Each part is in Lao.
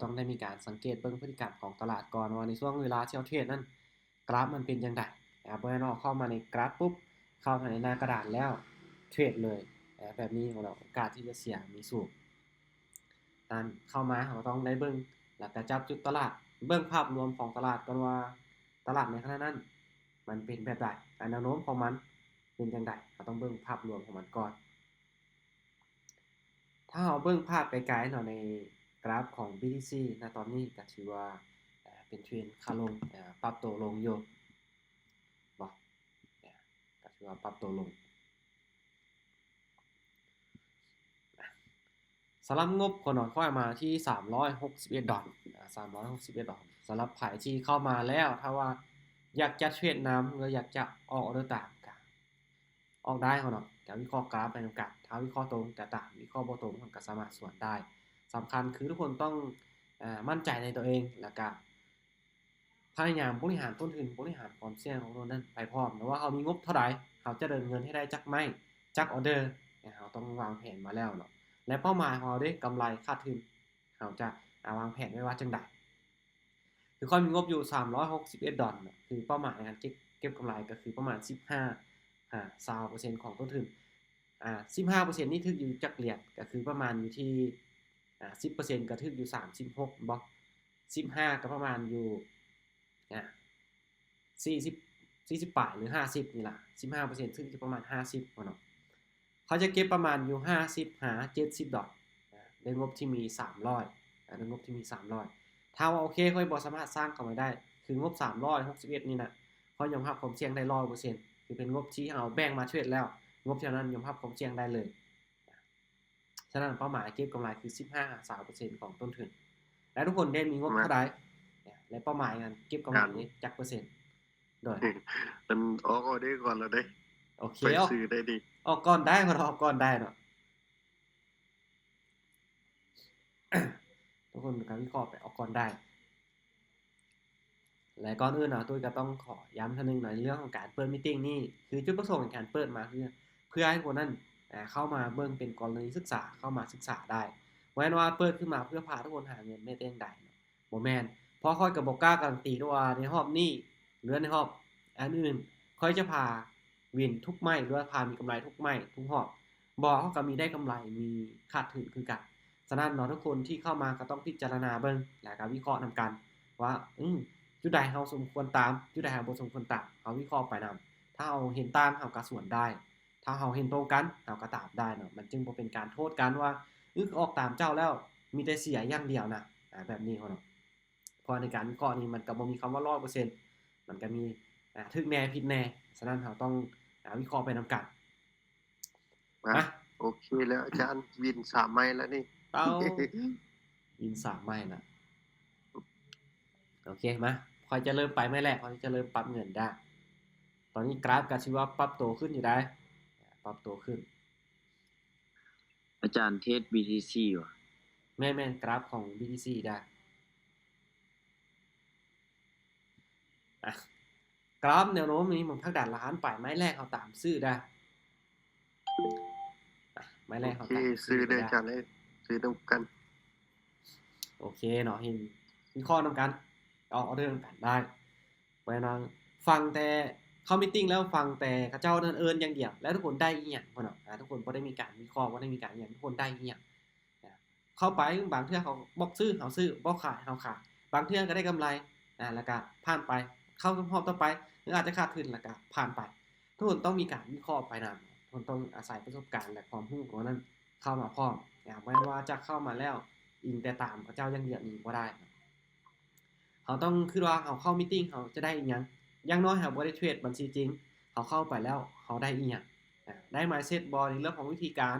ຕ້ອງໄດ້ມີການສັງເກດເບິ່ງພຶດຕິກຳຂອງຕະຫຼາດກ່ອນວ່າ ໃນຊ່ວງເວລາທີ່ເຮົາເທຣດນັ້ນ ກຣາຟມັນເປັນຈັ່ງໃດ. ອາ ບໍ່ແມ່ນວ່າເຂົ້າມາໃນກຣາຟປຸບ ເຂົ້າມາໃນໜ້າກະດານແລ້ວເທຣດເລີຍ ອາ ແບບນີ້ເນາະ ໂອກາດທີ່ຈະເສຍມີສູງ. ນັ້ນເຂົ້າມາເຮົາກໍຕ້ອງໄດ້ເບິ່ງ ແລ້ວກໍຈັບຈຸດຕະຫຼາດ ເບິ່ງພາບລວມຂອງຕະຫຼາດກ່ອນວ່າ ຕະຫຼາດໃນຂະນະນັ້ນມັນເປັນແບບໃດ ອາ ແນວໂນ້ມຂອງມັນເປັນຈັ່ງໃດ ເຮົາຕ້ອງເບິ່ງພາບລວມຂອງມັນກ່ອນ. ຖ້າເຮົາເບິ່ງພາບໄກໆເນາະ ໃນກຣາຟຂອງ BTC ນະຕອນນີ້ກໍຖືວ່າ ເປັນເທຣນຂາລົງ ປັບໂຕລົງຢູ່ ບໍ່ ກໍຖືວ່າປັບໂຕລົງ. ສຳລັບງົບຂອງນ້ອງຂ້ອຍມາທີ່ສາມຮ້ອຍຫົກສິບເອັດດອນ ສາມຮ້ອຍຫົກສິບເອັດດອນ. ສຳລັບໃຜທີ່ເຂົ້າມາແລ້ວ ຖ້າວ່າຢາກຈະເທຣດນຳ ຫຼື ຢາກຈະອອກອໍເດີຕາມ ກໍອອກໄດ້ເນາະ ກໍວິເຄາະກຣາຟໄປນຳກັນ. ຖ້າວິເຄາະຕົງກໍຕາມ ວິເຄາະບໍ່ຕົງມັນກໍສາມາດສວນໄດ້. ສຳຄັນຄືທຸກຄົນຕ້ອງ ອາ ໝັ້ນໃຈໃນຕົວເອງ ແລ້ວກໍ ພະຍາຍາມບໍລິຫານຕົ້ນທຶນ, ບໍລິຫານຄວາມສ່ຽງຂອງຕົວນັ້ນໄປພ້ອມ ແລະວ່າເຮົາມີງົບເທົ່າໃດ, ເຮົາຈະເດີນເງິນໃຫ້ໄດ້ຈັກໄມ້, ຈັກອໍເດີ, ເຮົາຕ້ອງວາງແຜນມາແລ້ວເນາະ ແລະເປົ້າໝາຍຂອງເຮົາເດ້ ກຳໄລຂາດທຶນ ເຮົາຈະ ອາ ວາງແຜນໄວ້ວ່າຈັ່ງໃດ. ຄືຂ້ອຍມີງົບຢູ່ສາມຮ້ອຍຫົກສິບເອັດດອນເນາະ ຄືເປົ້າໝາຍໃນການເກັບ ເກັບກຳໄລກໍຄືປະມານສິບຫ້າຫາຊາວເປີເຊັນຂອງຕົ້ນທຶນ. ອາ ສິບຫ້າເປີເຊັນນີ້ຖືກຢູ່ຈັກຫຼຽນ? ກໍຄືປະມານຢູ່ທີ່ ອາ ສິບເປີເຊັນກໍຖືກຢູ່ສາມສິບຫົກ ແມ່ນບໍ່? ສິບຫ້າກໍປະມານຢູ່ ອາ ສີ່ສິບ ສີ່ສິບປາຍ ຫຼື ຫ້າສິບນີ້ລະ ສິບຫ້າເປີເຊັນ ຖືກຢູ່ປະມານຫ້າສິບເນາະ. ເຂົາຈະເກັບປະມານຢູ່ຫ້າສິບຫາເຈັດສິບດອນ ອາ ໃນງົບທີ່ມີສາມຮ້ອຍ ອາ ໃນງົບທີ່ມີສາມຮ້ອຍ. ຖ້າວ່າໂອເຄ ຂ້ອຍບໍ່ສາມາດສ້າງກຳໄລໄດ້ ຄືງົບສາມຮ້ອຍຫົກສິບເອັດນີ້ນະ ຂ້ອຍຍອມຮັບຄວາມສ່ຽງໄດ້ຮ້ອຍເປີເຊັນ ຄືເປັນງົບທີ່ເຮົາແບ່ງມາເທຣດແລ້ວ ງົບເທົ່ານັ້ນຍອມຮັບຄວາມສ່ຽງໄດ້ເລີຍ. ສະນັ້ນເປົ້າໝາຍເກັບກຳໄລຄືສິບຫ້າຫາຊາວເປີເຊັນຂອງຕົ້ນທຶນ ແລະທຸກຄົນໄດ້ມີງົບເທົ່າໃດ ແລະເປົ້າໝາຍການເກັບກຳໄລນີ້ຈັກເປີເຊັນ. ໂດຍ ມັນອອກອໍເດີກ່ອນແລ້ວເດ້ ໂອເຄ ຂ້ອຍຊື້ໄດ້ດີ ອອກກ່ອນໄດ້ ມັນອອກກ່ອນໄດ້ເນາະ ທຸກຄົນກໍວິເຄາະໄປອອກກ່ອນໄດ້. ແລະກ່ອນອື່ນເນາະ ຕຸ້ຍກໍຕ້ອງຂໍຢ້ຳເທື່ອໜຶ່ງເນາະ ໃນເລື່ອງຂອງການເປີດມີດຕິງນີ້ ຄືຈຸດປະສົງຂອງການເປີດມາ ຄືເພື່ອໃຫ້ຄົນນັ້ນ ອາ ເຂົ້າມາເບິ່ງເປັນກໍລະນີສຶກສາ ເຂົ້າມາສຶກສາໄດ້ ບໍ່ແມ່ນວ່າເປີດຂຶ້ນມາເພື່ອພາທຸກຄົນຫາເງິນແມ້ແຕ່ຢ່າງໃດເນາະ ບໍ່ແມ່ນ ເພາະຂ້ອຍກໍບໍ່ກ້າກາລັນຕີເນາະວ່າໃນຮອບນີ້ ຫຼືໃນຮອບອັນອື່ນ ຂ້ອຍຈະພາວິນທຸກໄມ້ ຫຼືວ່າພາມີກຳໄລທຸກໄມ້ທຸກຮອບ ບໍ່ ເຮົາກໍມີໄດ້ກຳໄລ ມີຂາດທຶນຄືກັນ. ສະນັ້ນເນາະ ທຸກຄົນທີ່ເຂົ້າມາກໍຕ້ອງພິຈາລະນາເບິ່ງ ແລ້ວກໍວິເຄາະນຳກັນວ່າ ອື ຈຸດໃດເຮົາສົມຄວນຕາມ ຈຸດໃດເຮົາບໍ່ສົມຄວນຕາມ ເຮົາວິເຄາະໄປນຳ ຖ້າເຮົາເຫັນຕ່າງ ເຮົາກໍສວນໄດ້ ຖ້າເຮົາເຫັນຕົງກັນ ເຮົາກໍຕາມໄດ້ເນາະ ມັນຈຶ່ງບໍ່ເປັນການໂທດກັນວ່າ ອື ອອກຕາມເຈົ້າແລ້ວ ມີແຕ່ເສຍຢ່າງດຽວນະ ອາ ແບບນີ້ເນາະ. ເພາະໃນການວິເຄາະນີ້ມັນກໍບໍ່ມີຄຳວ່າຮ້ອຍເປີເຊັນ ມັນກໍມີ ອາ ຖືກແນ່ຜິດແນ່ ສະນັ້ນເຮົາຕ້ອງ ອາ ວິເຄາະໄປນຳກັນ. ມາ ມາ ໂອເຄແລ້ວອາຈານ ວິນສາມໄມ້ແລ້ວນີ້ ເອົາ ວິນສາມໄມ້ນະ ໂອເຄ ມາ ຂ້ອຍຈະເລີ່ມໄປໄມ້ແລກ ຂ້ອຍຈະເລີ່ມປັບເງິນດາ ຕອນນີ້ກຣາຟກໍຖືວ່າປັບໂຕຂຶ້ນຢູ່ໄດ໋ ປັບໂຕຂຶ້ນ. ອາຈານເທຣດ BTC ຫວາ? ແມ່ນໆ ກຣາຟຂອງ BTC ດາ ອະ ກຣາຟແນວໂນ້ມນີ້ມັນຜັກດັນລະຫັນໄປ ໄມ້ແລກເຮົາຕາມຊື້ດາ ອະ ໄມ້ແລກເຮົາຕາມຊື້ ຊື້ເດີ ອາຈານເອີຍ ຊື້ນຳກັນ ໂອເຄເນາະ ເຫັນວິເຄາະນຳກັນ ອອກອໍເດີນຳກັນໄດ້. ບໍ່ແມ່ນວ່າຟັງແຕ່ເຂົ້າມີດຕິງແລ້ວ ຟັງແຕ່ເຂົາເຈົ້ານັ້ນເອີ້ນຢ່າງດຽວ ແລ້ວທຸກຄົນໄດ້ອີ່ຫຍັງພຸ້ນເນາະ ອາ ທຸກຄົນບໍ່ໄດ້ມີການວິເຄາະ ບໍ່ໄດ້ມີການອີ່ຫຍັງ ທຸກຄົນໄດ້ອີ່ຫຍັງ ເຂົ້າໄປບາງເທື່ອເຂົາບອກຊື້ ເຮົາຊື້ ບອກຂາຍ ເຮົາຂາຍ ບາງເທື່ອກໍໄດ້ກຳໄລ ອາ ແລ້ວກໍຜ່ານໄປ ເຂົ້າຮອບຕໍ່ໄປ ຫຼືອາດຈະຂາດທຶນ ແລ້ວກໍຜ່ານໄປ. ທຸກຄົນຕ້ອງມີການວິເຄາະໄປນຳ ທຸກຄົນຕ້ອງອາໄສປະສົບການ ແລະ ຄວາມຮູ້ຂອງນັ້ນເຂົ້າມາພ້ອມ ອາ ບໍ່ແມ່ນວ່າຈະເຂົ້າມາແລ້ວ ອີງແຕ່ຕາມເຂົາເຈົ້າຢ່າງດຽວນີ້ບໍ່ໄດ້. ເຮົາຕ້ອງຄິດວ່າເຮົາເຂົ້າມີດຕິງ ເຮົາຈະໄດ້ອີ່ຫຍັງ? ຢ່າງນ້ອຍເຮົາບໍ່ໄດ້ເທຣດບັນຊີຈິງ ເຮົາເຂົ້າໄປແລ້ວເຮົາໄດ້ອີ່ຫຍັງ? ອາ ໄດ້ມາຍເຊັດບໍ່ ໃນເລື່ອງຂອງວິທີການ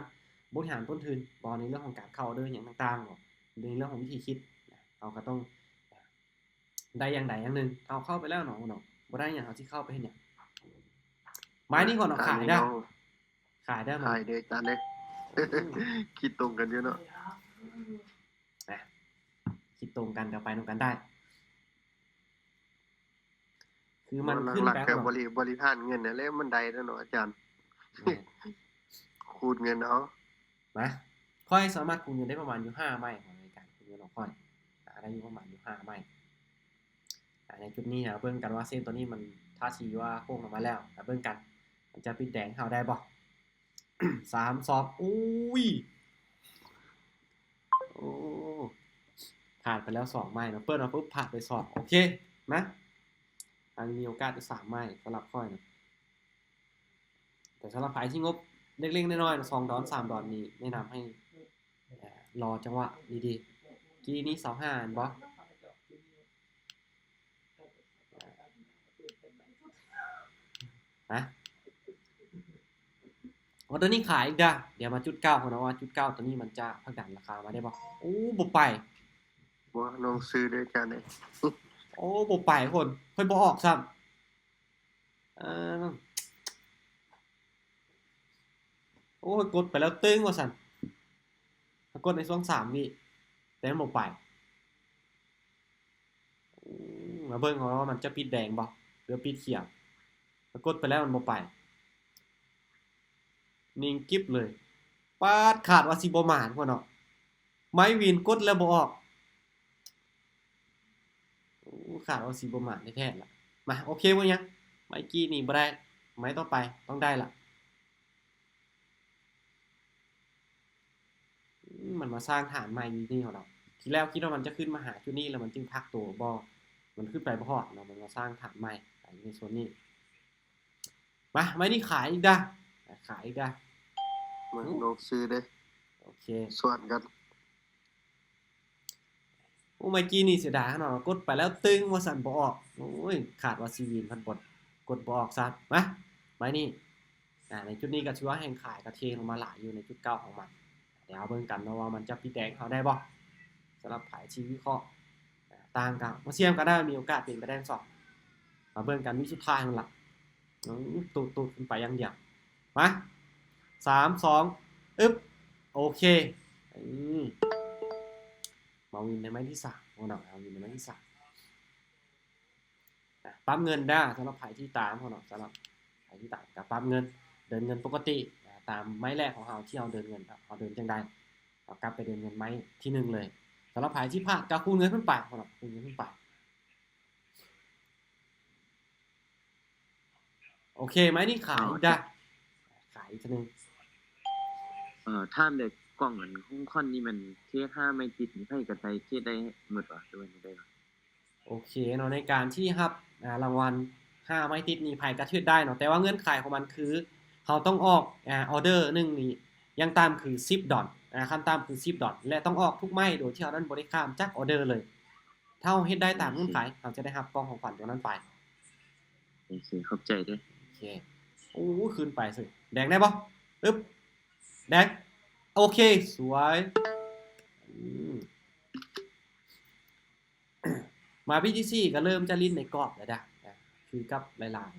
ບໍລິຫານຕົ້ນທຶນບໍ່ ໃນເລື່ອງຂອງການເຂົ້າອໍເດີຫຍັງຕ່າງໆບໍ່ ໃນເລື່ອງຂອງວິທີຄິດ ເຮົາກໍຕ້ອງໄດ້ຢ່າງໃດຢ່າງໜຶ່ງ. ເຮົາເຂົ້າໄປແລ້ວເນາະ ເນາະ ບໍ່ໄດ້ຫຍັງ ເຮົາຊິເຂົ້າໄປເຮັດຫຍັງ? ໄມ້ນີ້ກ່ອນເນາະ ຂາຍເດີ ຂາຍເດີ ຂາຍເດີອາຈານເດີ ຄິດຕົງກັນຢູ່ເນາະ. ນະ ຄິດຕົງກັນກໍໄປນຳກັນໄດ້ ຄືມັນຂຶ້ນໄປ ຫຼັກໆກໍບໍລິ ບໍລິຫານເງິນນັ້ນແຫຼະ ມັນໄດ້ແລ້ວເນາະອາຈານ ແມ່ນ ຂູດເງິນເອົາ ມາ ຂ້ອຍສາມາດຂູດເງິນໄດ້ປະມານຢູ່ຫ້າໄມ້ຂອງການຂູດເງິນຂອງຂ້ອຍ ອາ ຢູ່ປະມານຢູ່ຫ້າໄມ້. ອາ ໃນຈຸດນີ້ເຮົາເບິ່ງກັນວ່າເສັ້ນຕົວນີ້ມັນ ຖ້າຊິວ່າໂຄ້ງລົງມາແລ້ວ ເຮົາເບິ່ງກັນ ມັນຈະປິດແດງເຮົາໄດ້ບໍ່? ສາມ ສອງ ໂອ້ຍ ໂອ້ ພາດໄປແລ້ວສອງໄມ້ເນາະ ເປີດມາປຸບພາດໄປສອງ ໂອເຄ ມາ ຍັງມີໂອກາດອີກສາມໄມ້ສຳລັບຂ້ອຍນະ. ແຕ່ສຳລັບໃຜທີ່ງົບເລັກໆນ້ອຍໆ ສອງດອນ ສາມດອນນີ້ ແນະນຳໃຫ້ ເອີ ລໍຈັງຫວະດີໆ ກີ້ນີ້ຊາວຫ້າແມ່ນບໍ່? ຮະ? ອໍ ຕົວນີ້ຂາຍອີກເດີ້. ດຽວມາຈຸດເກົ່າເນາະ ວ່າຈຸດເກົ່າຕົວນີ້ມັນຈະຜັກດັນລາຄາມາໄດ້ບໍ່? ໂອ້ ບໍ່ໄປ ບໍ່ ລອງຊື້ເດີ້ຈານເອີຍ. ໂອ້ ບໍ່ໄປຄົນ ຂ້ອຍບໍ່ອອກຊ້ຳ. ເອີ ໂອ້ຍ ກົດໄປແລ້ວຕຶງວ່າຊັ້ນ ປາກົດໃນຊ່ວງສາມວິ ແຕ່ມັນບໍ່ໄປ. ອືມ ມາເບິ່ງເອົາວ່າມັນຈະປິດແດງບໍ່ ຫຼືປິດຂຽວ. ປາກົດໄປແລ້ວມັນບໍ່ໄປ ນິ່ງກິບເລີຍ. ປາດ ຄາດວ່າຊິບໍ່ໝານພຸ້ນເນາະ ໄມ້ວິນກົດແລ້ວບໍ່ອອກ. ໂອ້ ຄາດວ່າຊິບໍ່ໝານແທ້ໆລະ. ມາ ໂອເຄ ບໍ່ຫຍັງ ໄມ້ກີ້ນີ້ບໍ່ໄດ້ ໄມ້ຕໍ່ໄປຕ້ອງໄດ້ລະ. ອືມ ມັນມາສ້າງຖານໃໝ່ຢູ່ນີ້ເນາະ. ທີແລກຄິດວ່າມັນຈະຂຶ້ນມາຫາຈຸດນີ້ ແລ້ວມັນຈຶ່ງພັກໂຕ ບໍ່ ມັນຂຶ້ນໄປບໍ່ຮອດເນາະ. ມັນມາສ້າງຖານໃໝ່ ອາ ຢູ່ໃນໂຊນນີ້. ມາ ໄມ້ນີ້ຂາຍອີກເດີ້ ຂາຍອີກເດີ້. ມາ ອືມ ລອງຊື້ເດີ້ ໂອເຄ ສວນກັນ. ໂອ້ ໄມ້ກີ້ນີ້ເສຍດາຍເນາະ ກົດໄປແລ້ວຕຶງວ່າຊັ້ນບໍ່ອອກ. ໂອ້ຍ ຄາດວ່າຊິວິນພັດບົດ ກົດບໍ່ອອກຊ້ຳ. ມາ ໄມ້ນີ້ ອາ ໃນຈຸດນີ້ກໍຖືວ່າແຮງຂາຍກໍເທລົງມາຫຼາຍຢູ່ໃນຈຸດເກົ່າຂອງມັນ. ດຽວເຮົາເບິ່ງກັນເນາະວ່າມັນຈະປິດແດງເຮົາໄດ້ບໍ່? ສຳລັບໃຜທີ່ວິເຄາະ ອາ ຕ່າງກັນ ມາສ່ຽງກໍໄດ້ ມີໂອກາດເປັນໄປໄດ້ທັງສອງ. ມາເບິ່ງກັນວິສຸດທ້າຍຫັ້ນລະ ຕູດໆຂຶ້ນໄປຢ່າງດຽວ. ມາ ສາມ ສອງ ອຶບ ໂອເຄ ອືມ ມາວິນໃນໄມ້ທີສາມ ໂອ້ເນາະ ມາວິນໃນໄມ້ທີສາມ. ອາ ປັບເງິນເດີ້ ສຳລັບໃຜທີ່ຕາມເນາະ ສຳລັບໃຜທີ່ຕາມກໍປັບເງິນ ເດີນເງິນປົກກະຕິ ອາ ຕາມໄມ້ແລກຂອງເຮົາທີ່ເຮົາເດີນເງິນ ເຮົາເດີນຈັ່ງໃດ ເຮົາກັບໄປເດີນເງິນໄມ້ທີໜຶ່ງເລີຍ. ສຳລັບໃຜທີ່ພາດກໍຄູນເງິນຂຶ້ນໄປເນາະ ຄູນເງິນຂຶ້ນໄປ. ໂອເຄ ໄມ້ນີ້ຂາຍອີກເດີ້ ຂາຍອີກເທື່ອໜຶ່ງ. ເອີ ຖາມແດ່ ກ່ອງອັນຂອງຂວັນນີ້ມັນເທຣດຫ້າໄມ້ຕິດນີ້ ໃຜກໍໄດ້ ເທຣດໄດ້ໝົດບໍ່ ຫຼືວ່າແນວໃດ? ໂອເຄເນາະ ໃນການທີ່ຮັບ ອາ ລາງວັນຫ້າໄມ້ຕິດນີ້ ໃຜກໍເທຣດໄດ້ເນາະ ແຕ່ວ່າເງື່ອນໄຂຂອງມັນຄື ເຮົາຕ້ອງອອກ ອາ ອໍເດີໜຶ່ງນີ້ ຢ່າງຕ່ຳຄືສິບດອນ ອາ ຂັ້ນຕ່ຳຄືສິບດອນ ແລະ ຕ້ອງອອກທຸກໄມ້ໂດຍທີ່ເຮົານັ້ນບໍ່ໄດ້ຂ້າມຈັກອໍເດີເລີຍ. ຖ້າເຮົາເຮັດໄດ້ຕາມເງື່ອນໄຂ ເຮົາຈະໄດ້ຮັບກ່ອງຂອງຂວັນຕົວນັ້ນໄປ. ໂອເຄ ຂອບໃຈເດີ້. ໂອເຄ ໂອ້ ຂຶ້ນໄປເສີຍ ແດງໄດ້ບໍ່? ອຶບ ແດງ ໂອເຄ ສວຍ. ອືມ ມາ ບີ ທີ ຊີ ກໍເລີ່ມຈະຫຼິ້ນໃນກອບແລ້ວເດີ້ ຄືກັບຫຼາຍ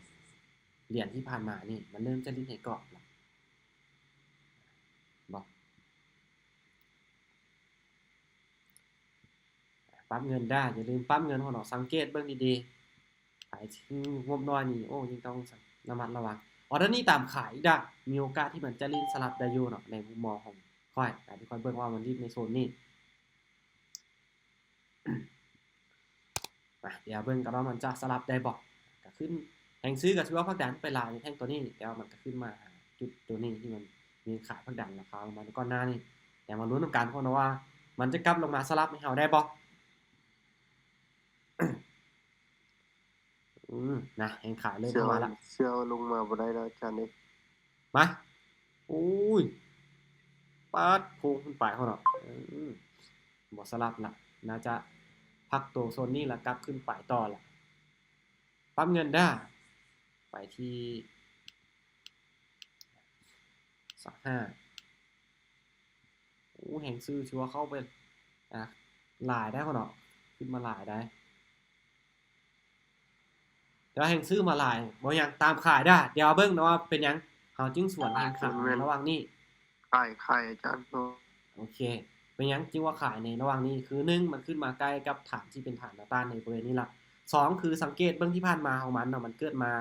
ໆຫຼຽນທີ່ຜ່ານມານີ້ ມັນເລີ່ມຈະຫຼິ້ນໃນກອບແລ້ວ ບໍ່ ປັບເງິນເດີ້ ຢ່າລືມປັບເງິນເນາະ ສັງເກດເບິ່ງດີໆ. ໃຜທີ່ງົບໜ້ອຍນີ້ ໂອ້ ຍິ່ງຕ້ອງລະມັດລະວັງ. ອໍເດີນີ້ຕາມຂາຍເດີ້ ມີໂອກາດທີ່ມັນຈະຫຼິ້ນສະຫຼັບໄດ້ຢູ່ເນາະ ໃນມຸມມອງຂອງຂ້ອຍ ຕາມທີ່ຂ້ອຍເບິ່ງວ່າມັນຫຼິ້ນໃນໂຊນນີ້. ມາ ດຽວເບິ່ງກັນວ່າມັນຈະສະຫຼັບໄດ້ບໍ່. ກໍຂຶ້ນ ແຮງຊື້ກໍຖືວ່າຜັກດັນໄປຫຼາຍໃນແທ່ງຕົວນີ້ ແຕ່ວ່າມັນກໍຂຶ້ນມາຫາຈຸດຕົວນີ້ທີ່ມັນມີຂາຍຜັກດັນລາຄາລົງມາກ່ອນໜ້ານີ້. ດຽວມາລຸ້ນນຳກັນເນາະວ່າມັນຈະກັບລົງມາສະຫຼັບໃຫ້ເຮົາໄດ້ບໍ່. ອືມ ນະ ແຮງຂາຍເລີ່ມເຂົ້າມາລະ ເຊື່ອ ເຊື່ອວ່າລົງມາບໍ່ໄດ້ແລ້ວອາຈານເອີຍ. ມາ ໂອ້ຍ ປາດ ໂຄ້ງຂຶ້ນໄປພຸ້ນເນາະ. ອືມ ບໍ່ສະຫຼັບລະ ໜ້າຈະພັກໂຕໂຊນນີ້ລະ ກັບຂຶ້ນໄປຕໍ່ລະ. ປັບເງິນເດີ້ ໄປທີ່ຊາວຫ້າ. ໂອ້ ແຮງຊື້ຖືວ່າເຂົ້າໄປ ອ່າ ຫຼາຍໄດ໋ພຸ້ນເນາະ ຂຶ້ນມາຫຼາຍໄດ໋ ແຕ່ວ່າແຮງຊື້ມາຫຼາຍ ບໍ່ຫຍັງ ຕາມຂາຍເດີ້. ດຽວເບິ່ງເນາະວ່າເປັນຫຍັງເຮົາຈຶ່ງສວນແຮງຂາຍໃນລະຫວ່າງນີ້. ຂາຍ ຂາຍອາຈານ. ໂອເຄ ເປັນຫຍັງຈຶ່ງວ່າຂາຍໃນລະຫວ່າງນີ້? ຄື ໜຶ່ງ ມັນຂຶ້ນມາໃກ້ກັບຖານທີ່ເປັນຖານແນວຕ້ານໃນບໍລິເວນນີ້ລະ. ສອງ ຄືສັງເກດເບິ່ງທີ່ຜ່ານມາຂອງມັນເນາະ ມັນເກີດມາ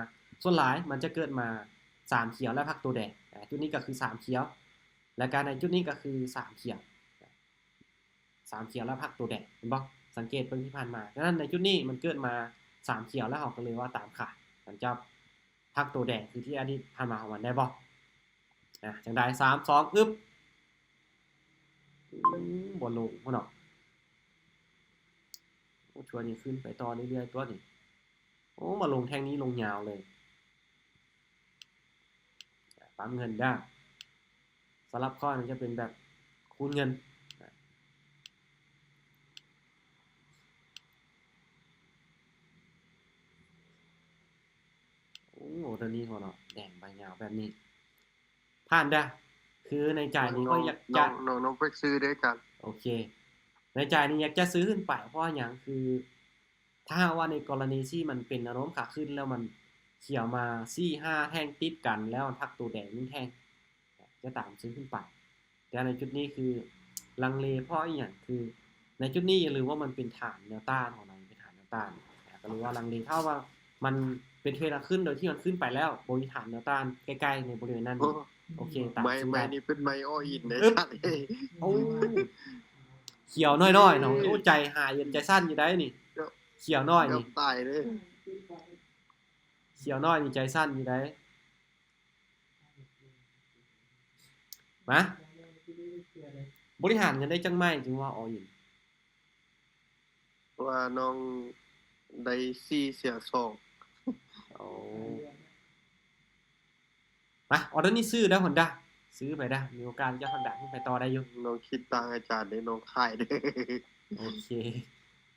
ສ່ວນຫຼາຍມັນຈະເກີດມາສາມຂຽວ ແລະ ພັກໂຕແດງ. ອ່າ ຈຸດນີ້ກໍຄືສາມຂຽວ ແລະກະໃນຈຸດນີ້ກໍຄືສາມຂຽວ ສາມຂຽວແລ້ວພັກໂຕແດງ ເຫັນບໍ່? ສັງເກດເບິ່ງທີ່ຜ່ານມາ. ສະນັ້ນໃນຈຸດນີ້ມັນເກີດມາສາມຂຽວແລ້ວ ເຮົາກໍເລີຍວ່າຕາມຂາດ ມັນຈະພັກໂຕແດງຄືທີ່ອະດີດຜ່ານມາຂອງມັນໄດ້ບໍ່? ອາ ຈັ່ງໃດ ສາມ ສອງ ອຶບ ອືມ ບໍ່ລົງພຸ້ນເນາະ. ໂອ້ ຊວນນີ້ຂຶ້ນໄປຕໍ່ເລື້ອຍໆຕົວນີ້. ໂອ້ ມາລົງແທ່ງນີ້ລົງຍາວເລີຍ. ປ້ຳເງິນເດີ້. ສຳລັບຂ້ອຍມັນຈະເປັນແບບຄູນເງິນ. ໂອ້ ຕົວນີ້ເນາະ ແດງໃບຍາວແບບນີ້ ຜ່ານເດີ້. ຄືໃນໃຈນີ້ຂ້ອຍຢາກຈະ ນ້ອງ ນ້ອງ ນ້ອງໄປຊື້ເດີ້ອາຈານ. ໂອເຄ ໃນໃຈນີ້ຢາກຈະຊື້ຂຶ້ນໄປ ເພາະຫຍັງ? ຄື ຖ້າຫາກວ່າໃນກໍລະນີທີ່ມັນເປັນແນວໂນ້ມຂາຂຶ້ນ ແລ້ວມັນຂຽວມາສີ່ຫ້າແທ່ງຕິດກັນ ແລ້ວມັນພັກໂຕແດງໜຶ່ງແທ່ງ ຈະຕາມຊື້ຂຶ້ນໄປ. ແຕ່ໃນຈຸດນີ້ຄືລັງເລເພາະອີ່ຫຍັງ? ຄືໃນຈຸດນີ້ຢ່າລືມວ່າມັນເປັນຖານແນວຕ້ານຂອງມັນ ເປັນຖານແນວຕ້ານ ກໍເລີຍວ່າລັງເລ. ຖ້າວ່າມັນເປັນເທຣນຂາຂຶ້ນໂດຍທີ່ມັນຂຶ້ນໄປແລ້ວ ບໍ່ມີຖານແນວຕ້ານໃກ້ໆໃນບໍລິເວນນັ້ນ ໂອ້ ໂອເຄ ຕາມຊື້ໄດ້. ໄມ້ນີ້ເປັນໄມ້ອໍອິນເດ້. ໂອ້ ຂຽວໜ້ອຍໆເນາະ. ໂອ້ ໃຈຫາຍ ໃຈສັ່ນຢູ່ໄດ໋ນີ້. ຂຽວໜ້ອຍນີ້ ຕາຍເລີຍ. ຂຽວໜ້ອຍນີ້ໃຈສັ່ນຢູ່ໄດ໋. ມາ ບໍລິຫານເງິນໄດ້ຈັກໄມ້ຈຶ່ງວ່າອໍອິນ? ເພາະວ່ານ້ອງໄດ້ສີ່ເສຍສອງ. ໂອ້ ມາ ອໍເດີນີ້ຊື້ເດີ້ ຮອນດ້າ ຊື້ໄປເດີ້. ມີໂອກາດຈະພັກດັນໄປຕໍ່ໄດ້ຢູ່. ນ້ອງຄິດຕ່າງອາຈານເດ້ ນ້ອງຂາຍເດ້. ໂອເຄ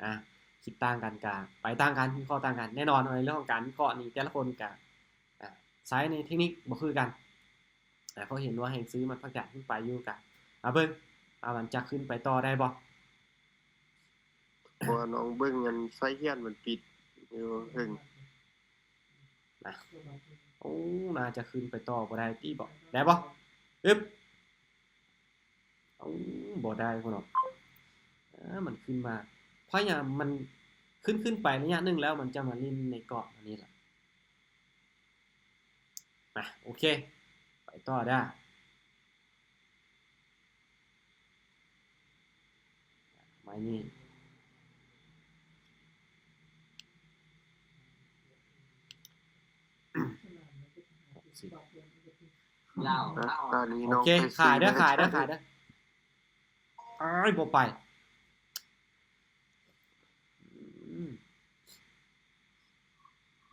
ອ່າ ຄິດຕ່າງກັນກະໄປຕ່າງກັນ ວິເຄາະຕ່າງກັນ. ແນ່ນອນ ໃນເລື່ອງຂອງການວິເຄາະນີ້ ແຕ່ລະຄົນກະ ອ່າ ໃຊ້ໃນເທັກນິກບໍ່ຄືກັນ. ອ່າ ເພາະເຫັນວ່າແຮງຊື້ມັນພັກດັນຂຶ້ນໄປຢູ່ ກະມາເບິ່ງວ່າມັນຈະຂຶ້ນໄປຕໍ່ໄດ້ບໍ່. ເພາະວ່ານ້ອງເບິ່ງອັນໄສ້ຮຽນມັນປິດຢູ່ເທິງນະ. ໂອ້ ໜ້າຈະຂຶ້ນໄປຕໍ່ບໍ່ໄດ້ຕິບໍ? ໄດ້ບໍ່? ອຶບ ເອົ້າ ບໍ່ໄດ້ພຸ້ນເນາະ. ເອີ ມັນຂຶ້ນມາ ພະຍາຍາມ ມັນຂຶ້ນ ຂຶ້ນໄປໄລຍະໜຶ່ງແລ້ວ ມັນຈະມາຫຼິ້ນໃນກອບອັນນີ້ລະ. ມາ ໂອເຄ ໄປຕໍ່ເດີ້. ໄມ້ນີ້ ຫົກສິບ ລາວ ລາວ ໂອເຄ ຂາຍເດີ້ ຂາຍເດີ້ ຂາຍເດີ້. ອ້າຍ ບໍ່ໄປ ອືມ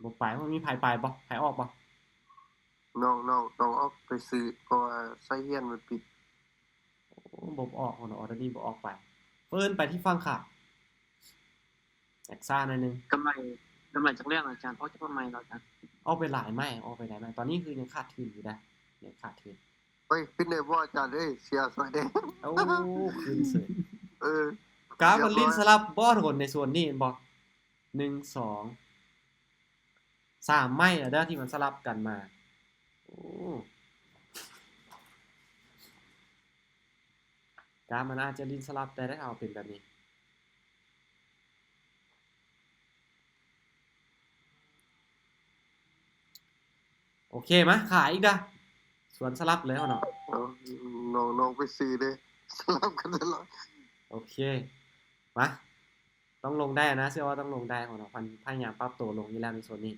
ບໍ່ໄປ. ບໍ່ມີໃຜໄປບໍ່? ໃຜອອກບໍ່? ນ້ອງ ນ້ອງ ນ້ອງອອກໄປຊື້ ເພາະວ່າໄສ້ຮຽນມັນປິດ. ໂອ້ ບໍ່ອອກ ອໍເດີນີ້ບໍ່ອອກໄປ. ເອີ້ນໄປທີ່ຝັ່ງຂາຍ ແອກຊ້າໜ້ອຍໜຶ່ງ. ກຳໄລ ກຳໄລຈັກແລ້ວອາຈານ? ອອກຈັກໄມ້ແລ້ວອາຈານ? ອອກໄປຫຼາຍໄມ້ ອອກໄປຫຼາຍໄມ້. ຕອນນີ້ຄືຍັງຂາດທຶນຢູ່ນະ ຍັງຂາດທຶນ. ເຮີ້ຍ ຂຶ້ນໄດ້ບໍ່ອາຈານເອີຍ? ເສຍສວຍເດ້. ໂອ້ ຂຶ້ນເສີຍ. ເອີ ກາບມັນຫຼິ້ນສະຫຼັບບໍ່ທຸກຄົນ ໃນໂຊນນີ້ແມ່ນບໍ່? ໜຶ່ງ ສອງ ສາມໄມ້ແລ້ວເດີ້ທີ່ມັນສະຫຼັບກັນມາ. ໂອ້ ກາບມັນອາດຈະຫຼິ້ນສະຫຼັບໄດ້ ຖ້າເອົາເປັນແບບນີ້. ໂອເຄ ມາຂາຍອີກເດີ້. ສວນສະຫຼັບແລ້ວເນາະ. ເອົາ ນ້ອງ ນ້ອງໄປຊື້ເດີ້ ສະຫຼັບກັນຕະຫຼອດ. ໂອເຄ ມາ ຕ້ອງລົງໄດ້ນະ ເຊື່ອວ່າຕ້ອງລົງໄດ້ເນາະ. ພະ ພະຍາຍາມປັບໂຕລົງຢູ່ແລ້ວໃນໂຊນນີ້.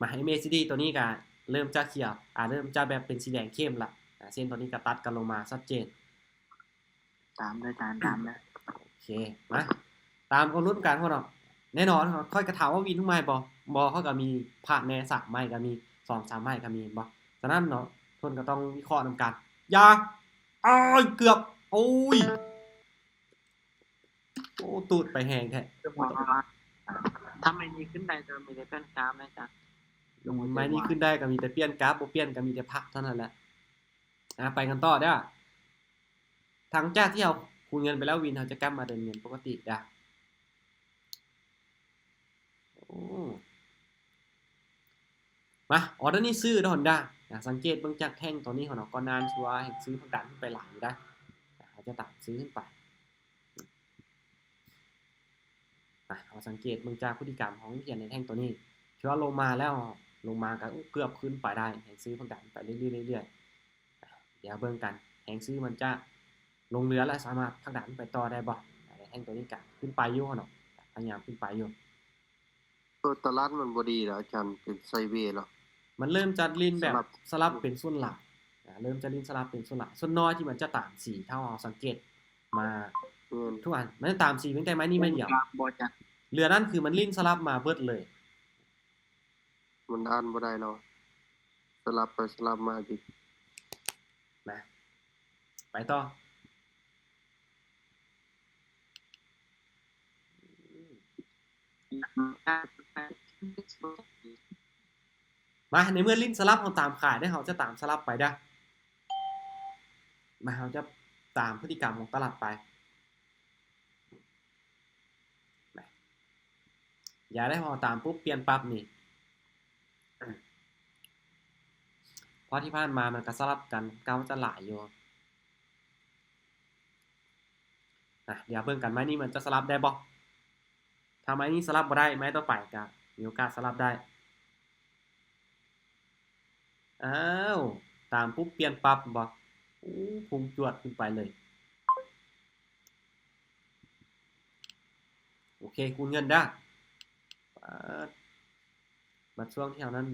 ມາ ເອັມເອຊີດີ ຕົວນີ້ກະເລີ່ມຈະຂຽວ ອ່າ ເລີ່ມຈະແບບເປັນສີແດງເຂັ້ມລະ. ອ່າ ເສັ້ນຕົວນີ້ກະຕັດກັນລົງມາຊັດເຈນ. ຕາມເດີ້ອາຈານ ຕາມເດີ້. ໂອເຄ ມາ ຕາມກັນລຸ້ນກັນເນາະ. ແນ່ນອນ ຂ້ອຍກະຖາມວ່າວິນທຸກໄມ້ບໍ່? ບໍ່ ຂ້ອຍກະມີພາດແນ່ ສາມໄມ້ກະມີ ສອງສາມໄມ້ກະມີ ແມ່ນບໍ່? ສະນັ້ນເນາະ ເພິ່ນກະຕ້ອງວິເຄາະນຳກັນ. ຢ່າ ອ້າຍ ເກືອບ ໂອ້ຍ ໂອ້ ຕູດໄປແຮງແທ້. ຖ້າໄມ້ນີ້ຂຶ້ນໄດ້ ແຕ່ວ່າມີແຕ່ປ່ຽນກາບນະອາຈານ. ໄມ້ນີ້ຂຶ້ນໄດ້ກະມີແຕ່ປ່ຽນກາບ ບໍ່ປ່ຽນກະມີແຕ່ພັກເທົ່ານັ້ນແຫຼະ. ອ່າ ໄປກັນຕໍ່ເດີ້. ຫຼັງຈາກທີ່ເຮົາຄູນເງິນໄປແລ້ວ ວິນເຮົາຈະກັບມາເດີນເງິນປົກກະຕິເດີ້. ໂອ້ ມາ ອໍເດີນີ້ຊື້ເດີ້ ຮອນດ້າ. ອ່າ ສັງເກດເບິ່ງຈາກແທ່ງຕົວນີ້ເນາະ ກ່ອນໜ້ານີ້ວ່າແຮງຊື້ພັກດັນຂຶ້ນໄປຫຼາຍຢູ່ໄດ໋. ອ່າ ເຮົາຈະຕາມຊື້ຂຶ້ນໄປ. ອ່າ ເຮົາສັງເກດເບິ່ງຈາກພຶດຕິກຳຂອງເຫຍນໃນແທ່ງຕົວນີ້ ຖືວ່າລົງມາແລ້ວ ລົງມາກະເກືອບຂຶ້ນໄປໄດ້ ແຮງຊື້ພັກດັນໄປເລື້ອຍໆ ເລື້ອຍໆ. ດຽວເບິ່ງກັນ ແຮງຊື້ມັນຈະລົງເຫຼືອ ແລະ ສາມາດພັກດັນໄປຕໍ່ໄດ້ບໍ່? ງໂຕນີ້ກະຂຶ້ນໄປຢູ່ເນາະ ພະຍາຍາມຂຶ້ນໄປຢູ່. ເອີ ຕະຫຼາດມັນບໍ່ດີແລ້ວອາຈານ ເປັນໄຊເວແລ້ວ. ມັນເລີ່ມຈະຫຼິ້ນແບບສະຫຼັບ ສະຫຼັບເປັນສ່ວນຫຼາຍ ອາ ເລີ່ມຈະຫຼິ້ນສະຫຼັບເປັນສ່ວນຫຼາຍ. ສ່ວນນ້ອຍທີ່ມັນຈະຕາມສີ ຖ້າເຮົາສັງເກດມາ ແມ່ນ ທຸກອັນ ມັນຈະຕາມສີເປັນແຕ່ໄມ້ນີ້ໄມ້ດຽວ. ເຫຼືອນັ້ນຄືມັນຫຼິ້ນສະຫຼັບມາເບິດເລີຍ. ມັນອ່ານບໍ່ໄດ້ເນາະ ສະຫຼັບໄປສະຫຼັບມາອີກ. ມາ ໄປຕໍ່. ມາ ໃນເມື່ອຫຼິ້ນສະຫຼັບ ເຮົາຕາມຂາຍເດ້ ເຮົາຈະຕາມສະຫຼັບໄປເດີ້. ມາ ເຮົາຈະຕາມພຶດຕິກຳຂອງຕະຫຼາດໄປ. ນະ ຢ່າໄດ້ ເຮົາຕາມປຸບປ່ຽນປັບນີ້ ເພາະທີ່ຜ່ານມາມັນກະສະຫຼັບກັນ ເກົ່າຈະຫຼາຍຢູ່. ນະ ດຽວເບິ່ງກັນ ໄມ້ນີ້ມັນຈະສະຫຼັບໄດ້ບໍ່? ຖ້າໄມ້ນີ້ສະຫຼັບບໍ່ໄດ້ ໄມ້ຕໍ່ໄປກະມີໂອກາດສະຫຼັບໄດ້. ອ້າວ ຕາມປຸບປ່ຽນປັບບໍ່? ໂອ້ ພຸ່ງຈວດຂຶ້ນໄປເລີຍ. ໂອເຄ ຄູນເງິນເດີ້. ປາດ ບັດຊ່ວງທີ່ເຮົານັ້ນ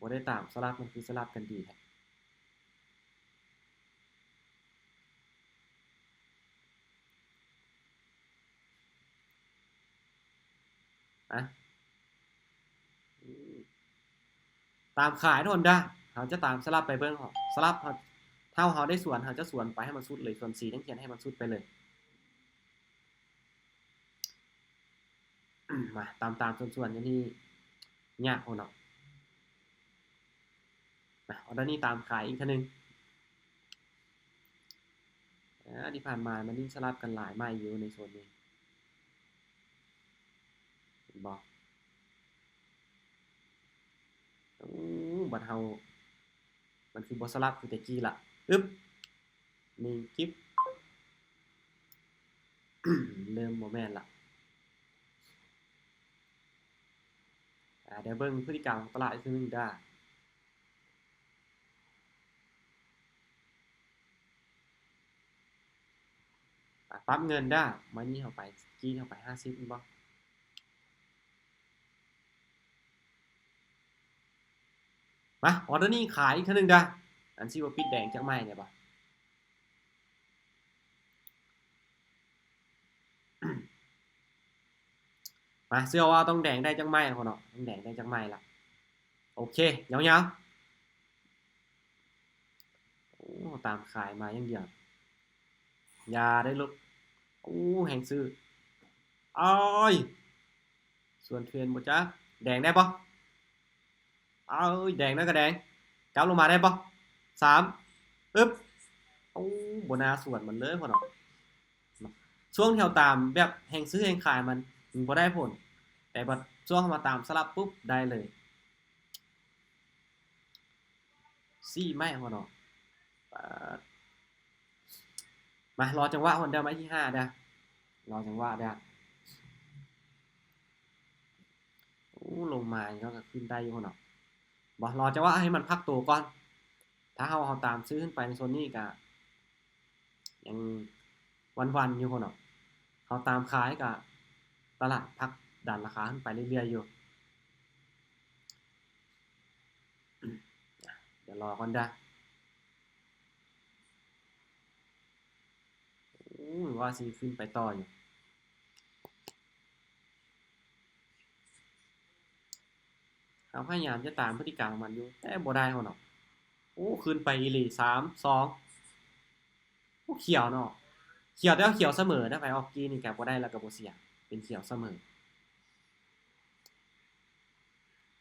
ບໍ່ໄດ້ຕາມສະຫຼັບ ມັນຄືສະຫຼັບກັນດີແທ້. ອະ ຕາມຂາຍທຸກຄົນເດີ້. ເຮົາຈະຕາມສະຫຼັບໄປເບິ່ງ ສະຫຼັບ ເຮົາ ຖ້າເຮົາໄດ້ສວນ ເຮົາຈະສວນໄປໃຫ້ມັນສຸດເລີຍ ສວນສີແດງຂຽນໃຫ້ມັນສຸດໄປເລີຍ. ມາ ຕາມໆ ສວນໆ ຢູ່ນີ້ຍາກໂພດເນາະ. ນະ ອໍເດີນີ້ຕາມຂາຍອີກເທື່ອໜຶ່ງ. ອາ ທີ່ຜ່ານມາມັນຍິງສະຫຼັບກັນຫຼາຍໄມ້ຢູ່ໃນໂຊນນີ້ ເຫັນບໍ່? ໂອ້ ບັດເຮົາ ມັນຄືບໍ່ສະຫຼັບຄືແຕ່ກີ້ລະ. ອຶບ ນີ້ກິບ ເລີ່ມບໍ່ແມ່ນລະ. ອາ ດຽວເບິ່ງພຶດຕິກຳຂອງຕະຫຼາດອີກເທື່ອໜຶ່ງເດີ້. ອາ ປັບເງິນເດີ້. ໄມ້ນີ້ເຮົາໄປ ກີ້ເຮົາໄປຫ້າສິບແມ່ນບໍ່? ມາ ອໍເດີນີ້ຂາຍອີກເທື່ອໜຶ່ງເດີ້. ອັນຊິບໍ່ປິດແດງຈັກໄມ້ແດ່ບໍ່? ມາ ເຊື່ອວ່າຕ້ອງແດງໄດ້ຈັກໄມ້ພຸ້ນເນາະ ຕ້ອງແດງໄດ້ຈັກໄມ້ລະ. ໂອເຄ ຍາວໆ. ໂອ້ ຕາມຂາຍມາຢ່າງດຽວ. ຢ່າໄດ້ລຸກ. ໂອ້ ແຮງຊື້. ໂອ້ຍ ສວນເທຣນບໍ່ຈັກ ແດງໄດ້ບໍ່? ເອີຍ ແດງນັ້ນກະແດງ ກັບລົງມາໄດ້ບໍ່? ສາມ ອຶບ ໂອ້ ບໍ່ໜ້າສວນມັນເລີຍພຸ້ນເນາະ. ຊ່ວງທີ່ເຮົາຕາມແບບແຮງຊື້ແຮງຂາຍມັນ ມັນບໍ່ໄດ້ຜົນ ແຕ່ບັດຊ່ວງເຮົາມາຕາມສະຫຼັບປຸບ ໄດ້ເລີຍ. ສີ່ໄມ້ພຸ້ນເນາະ ປາດ. ມາ ລໍຈັງຫວະພຸ້ນເດີ້ ໄມ້ທີຫ້າເດີ້ ລໍຈັງຫວະເດີ້. ໂອ້ ລົງມາເຮົາກະຂຶ້ນໄດ້ຢູ່ພຸ້ນເນາະ. ບໍ່ ລໍຈັງຫວະໃຫ້ມັນພັກໂຕກ່ອນ. ຖ້າເຮົາ ເຮົາຕາມຊື້ຂຶ້ນໄປໃນໂຊນນີ້ກະຍັງວັນໆຢູ່ພຸ້ນເນາະ. ເຮົາຕາມຂາຍກະຕະຫຼາດພັກດັນລາຄາຂຶ້ນໄປເລື້ອຍໆຢູ່. ດຽວລໍກ່ອນເດີ້. ໂອ້ ວ່າຊິຂຶ້ນໄປຕໍ່ຢູ່. ເຮົາພະຍາຍາມຈະຕາມພຶດຕິກຳຂອງມັນຢູ່ ແຕ່ບໍ່ໄດ້ພຸ້ນເນາະ. ໂອ້ ຂຶ້ນໄປອີ່ຫຼີ ສາມ ສອງ. ໂອ້ ຂຽວເນາະ ຂຽວ ແຕ່ວ່າຂຽວສະເໝີນະ. ໃຜອອກກີ້ນີ້ກະບໍ່ໄດ້ ແລ້ວກະບໍ່ເສຍ ເປັນຂຽວສະເໝີ.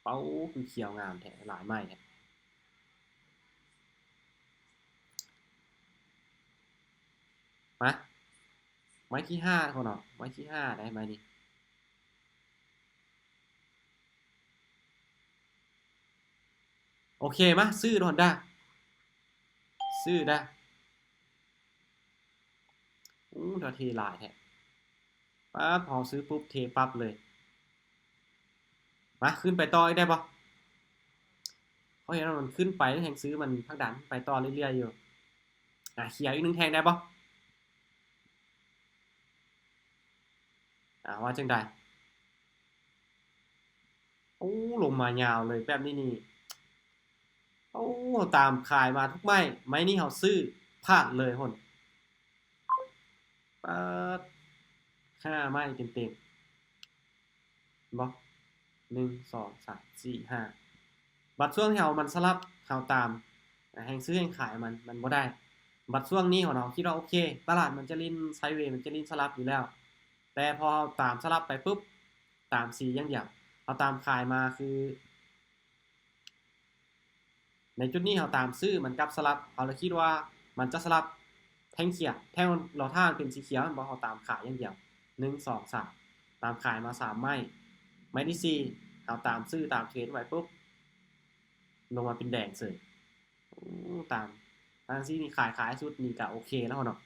ເປົ້າ ຄືຂຽວງາມແທ້ ຫຼາຍໄມ້ແທ້. ມາ ໄມ້ທີຫ້າພຸ້ນເນາະ ໄມ້ທີຫ້າໄດ້ໄມ້ນີ້. ໂອເຄ ມາ ຊື້ໂລດເດີ້ ຊື້ເດີ້. ໂອ້ ເທຫຼາຍແທ້. ປາດ ພໍຊື້ປຸບເທປັບເລີຍ. ມາ ຂຶ້ນໄປຕໍ່ອີກໄດ້ບໍ່? ເຮົາເຫັນວ່າມັນຂຶ້ນໄປ ແຮງຊື້ມັນຜັກດັນໄປຕໍ່ເລື້ອຍໆຢູ່. ອາ ຂຽວອີກໜຶ່ງແທ່ງໄດ້ບໍ່? ອ່າ ວ່າຈັ່ງໃດ? ໂອ້ ລົງມາຍາວເລີຍ ແບບນີ້ນີ້ ໂອ້ ຕາມຂາຍມາທຸກໄມ້ ໄມ້ນີ້ເຮົາຊື້ ພາດເລີຍພຸ້ນ ປາດ ຫ້າໄມ້ເຕັມໆ ເຫັນບໍ່? ໜຶ່ງ ສອງ ສາມ ສີ່ ຫ້າ ບັດຊ່ວງທີ່ເຮົາມັນສະຫຼັບ ເຮົາຕາມແຮງຊື້ແຮງຂາຍມັນ ມັນບໍ່ໄດ້. ບັດຊ່ວງນີ້ເຮົາ ເຮົາຄິດວ່າໂອເຄ ຕະຫຼາດມັນຈະຫຼິ້ນໄຊເວ ມັນຈະຫຼິ້ນສະຫຼັບຢູ່ແລ້ວ ແຕ່ພໍເຮົາຕາມສະຫຼັບໄປປຸບ ຕາມສີຢ່າງດຽວ ເຮົາຕາມຂາຍມາຄື ໃນຈຸດນີ້ເຮົາຕາມຊື້ ມັນກັບສະຫຼັບ ເຮົາເລີຍຄິດວ່າມັນຈະສະຫຼັບແທ່ງຂຽວ ແທ່ງລໍຖ້າເປັນສີຂຽວ ແມ່ນບໍ່? ເຮົາຕາມຂາຍຢ່າງດຽວ ໜຶ່ງ ສອງ ສາມ ຕາມຂາຍມາສາມໄມ້ ໄມ້ທີສີ່ ເຮົາຕາມຊື້ຕາມເທຣດໄວ້ປຸບ ລົງມາເປັນແດງເສີຍ ໂອ້ ຕາມ ທາງຊີ້ນີ້ຂາຍ ຂາຍສຸດນີ້ກະໂອເຄແລ້ວເນາະ ເ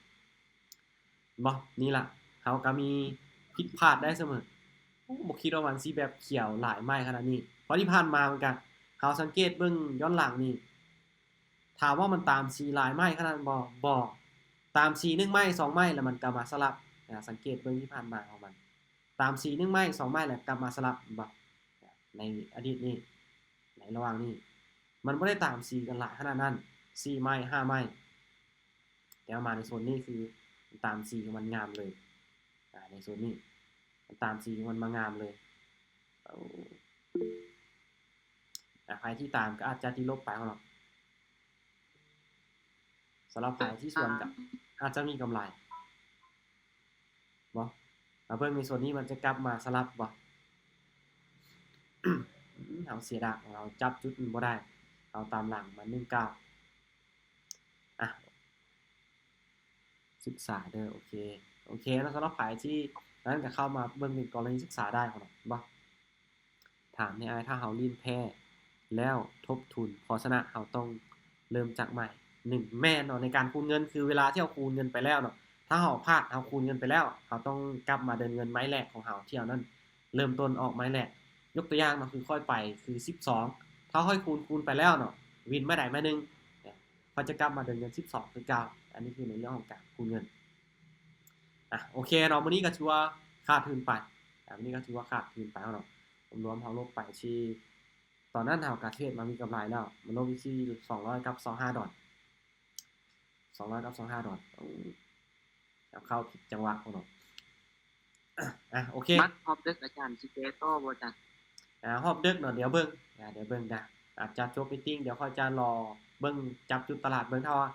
ຫັນບໍ່? ນີ້ລະ ເຮົາກະມີຜິດພາດໄດ້ສະເໝີ ໂອ້ ບໍ່ຄິດວ່າມັນຊິແບບຂຽວຫຼາຍໄມ້ຂະໜາດນີ້ ເພາະທີ່ຜ່ານມາມັນກະ ເຮົາສັງເກດເບິ່ງຍ້ອນຫຼັງນີ້ ຖາມວ່າມັນຕາມສີຫຼາຍໄມ້ຂະໜາດນັ້ນບໍ່? ບໍ່ ຕາມສີໜຶ່ງໄມ້ສອງໄມ້ ແລ້ວມັນກະມາສະຫຼັບ ອາ ສັງເກດເບິ່ງທີ່ຜ່ານມາຂອງມັນ ຕາມສີໜຶ່ງໄມ້ສອງໄມ້ ແລ້ວກັບມາສະຫຼັບ ເຫັນບໍ່? ໃນອະດີດນີ້ ໃນລະຫວ່າງນີ້ ມັນບໍ່ໄດ້ຕາມສີກັນຫຼາຍຂະໜາດນັ້ນ ສີ່ໄມ້ຫ້າໄມ້ ແຕ່ວ່າມາໃນໂຊນນີ້ຄືຕາມສີຂອງມັນງາມເລີຍ ອາ ໃນໂຊນນີ້ມັນຕາມສີຂອງມັນມາງາມເລີຍ ເອົາ ອາ ໃຜທີ່ຕາມກໍອາດຈະຕິລົບໄປເນາະ ສຳລັບໃຜທີ່ສວນກໍອາດຈະມີກຳໄລ ບໍ່ ມາເບິ່ງໃນໂຊນນີ້ມັນຈະກັບມາສະຫຼັບບໍ່? ເຮົາເສຍດາຍ ເຮົາຈັບຈຸດມັນບໍ່ໄດ້ ເຮົາຕາມຫຼັງມັນໜຶ່ງກ້າວ ອ່ະ ສຶກສາເດີ ໂອເຄ ໂອເຄເນາະ ສຳລັບໃຜທີ່ນັ້ນກໍເຂົ້າມາເບິ່ງເປັນກໍລະນີສຶກສາໄດ້ເນາະ ເຫັນບໍ່? ຖາມແດ່ອ້າຍ ຖ້າເຮົາຫຼິ້ນແພ້ແລ້ວທົບທຶນ ເພາະສະນະ ເຮົາຕ້ອງເລີ່ມຈາກໃໝ່ ໜຶ່ງ ແມ່ນເນາະ ໃນການຄູນເງິນ ຄືເວລາທີ່ເຮົາຄູນເງິນໄປແລ້ວເນາະ ຖ້າເຮົາພາດ ເຮົາຄູນເງິນໄປແລ້ວ ເຮົາຕ້ອງກັບມາເດີນເງິນໄມ້ແລກຂອງເຮົາ ທີ່ເຮົານັ້ນເລີ່ມຕົ້ນອອກໄມ້ແລກ ຍົກຕົວຢ່າງເນາະ ຄືຂ້ອຍໄປຄືສິບສອງ ຖ້າຂ້ອຍຄູນ ຄູນໄປແລ້ວເນາະ ວິນໄມ້ໃດໄມ້ໜຶ່ງ ຂ້ອຍຈະກັບມາເດີນເງິນສິບສອງຄືເກົ່າ ອັນນີ້ຄືໃນເລື່ອງຂອງການຄູນເງິນ ອ່ະ ໂອເຄເນາະ ມື້ນີ້ກໍຖືວ່າຂາດທຶນໄປ ອ່ະ ມື້ນີ້ກໍຖືວ່າຂາດທຶນໄປເນາະ ລວມໆ ເຮົາລົບໄປທີ່ ຕອນນັ້ນເຮົາກະເທຣດມາມີກຳໄລແລ້ວ ມັນລົບຢູ່ທີ່ສອງຮ້ອຍກັບຊາວຫ້າດອນ ສອງຮ້ອຍກັບຊາວຫ້າດອນ ເອົາເຂົ້າຜິດຈັງຫວະເນາະ ອ່ະ ໂອເຄ ມັກຮອບເດິກອາຈານຊິແກ້ຕໍ່ບໍ່ຈະ? ອ່າ ຮອບເດິກເນາະ ດຽວເບິ່ງ ອ່າ ດຽວເບິ່ງນະ ອາດຈະຈົບມີດຕິງ ດຽວຂ້ອຍຈະລໍເບິ່ງ ຈັບຈຸດຕະຫຼາດເບິ່ງ ຖ້າວ່າ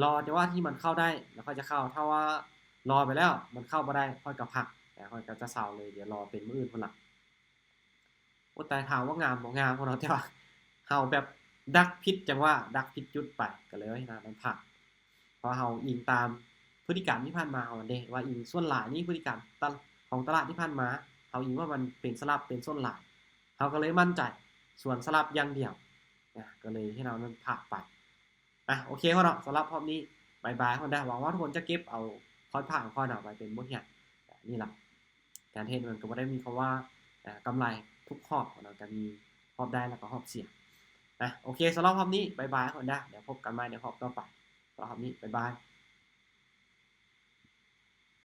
ລໍຈະວ່າທີ່ມັນເຂົ້າໄດ້ ແລ້ວຂ້ອຍຈະເຂົ້າ ຖ້າວ່າລໍໄປແລ້ວມັນເຂົ້າບໍ່ໄດ້ ຂ້ອຍກໍພັກ ແລ້ວຂ້ອຍກໍຈະເຊົາເລີຍ ດຽວລໍເປັນມື້ອື່ນພຸ້ນລະ. ໂອ້ ແຕ່ຖາມວ່າງາມບໍ່? ງາມເນາະ ແຕ່ວ່າເຮົາແບບດັກຜິດຈັງຫວະ ດັກຜິດຈຸດໄປ ກໍເລີຍເຮັດໃຫ້ມັນພາດ ເພາະເຮົາອີງຕາມພຶດຕິກຳທີ່ຜ່ານມາເຮົາເດ້ ວ່າອີງສ່ວນຫຼາຍນີ້ ພຶດຕິກຳຕະ ຂອງຕະຫຼາດທີ່ຜ່ານມາ ເຮົາອີງວ່າມັນເປັນສະຫຼັບ ເປັນສ່ວນຫຼາຍ ເຮົາກໍເລີຍໝັ້ນໃຈສວນສະຫຼັບຢ່າງດຽວ ນະ ກໍເລີຍເຮັດໃຫ້ເຮົານັ້ນພາດໄປ. ອ່ະ ໂອເຄເນາະ ສຳລັບຮອບນີ້ ບາຍບາຍກ່ອນເດີ້ ຫວັງວ່າທຸກຄົນຈະເກັບເອົາພອດພາດຂອງຂ້ອຍນະໄວ້ເປັນບົດຮຽນ ນີ້ລະ ການເທຣດມັນກໍບໍ່ໄດ້ມີຄຳວ່າ ເອີ ກຳໄລທຸກຮອບເນາະ ກໍມີຮອບໄດ້ ແລ້ວກໍຮອບເສຍ ອ່ະ ໂອເຄ ສຳລັບຮອບນີ້ ບາຍບາຍກ່ອນເດີ້ ດຽວພົບກັນໃໝ່ໃນຮອບຕໍ່ໄປ ສຳລັບຮອບນີ້ ບາຍບາຍ.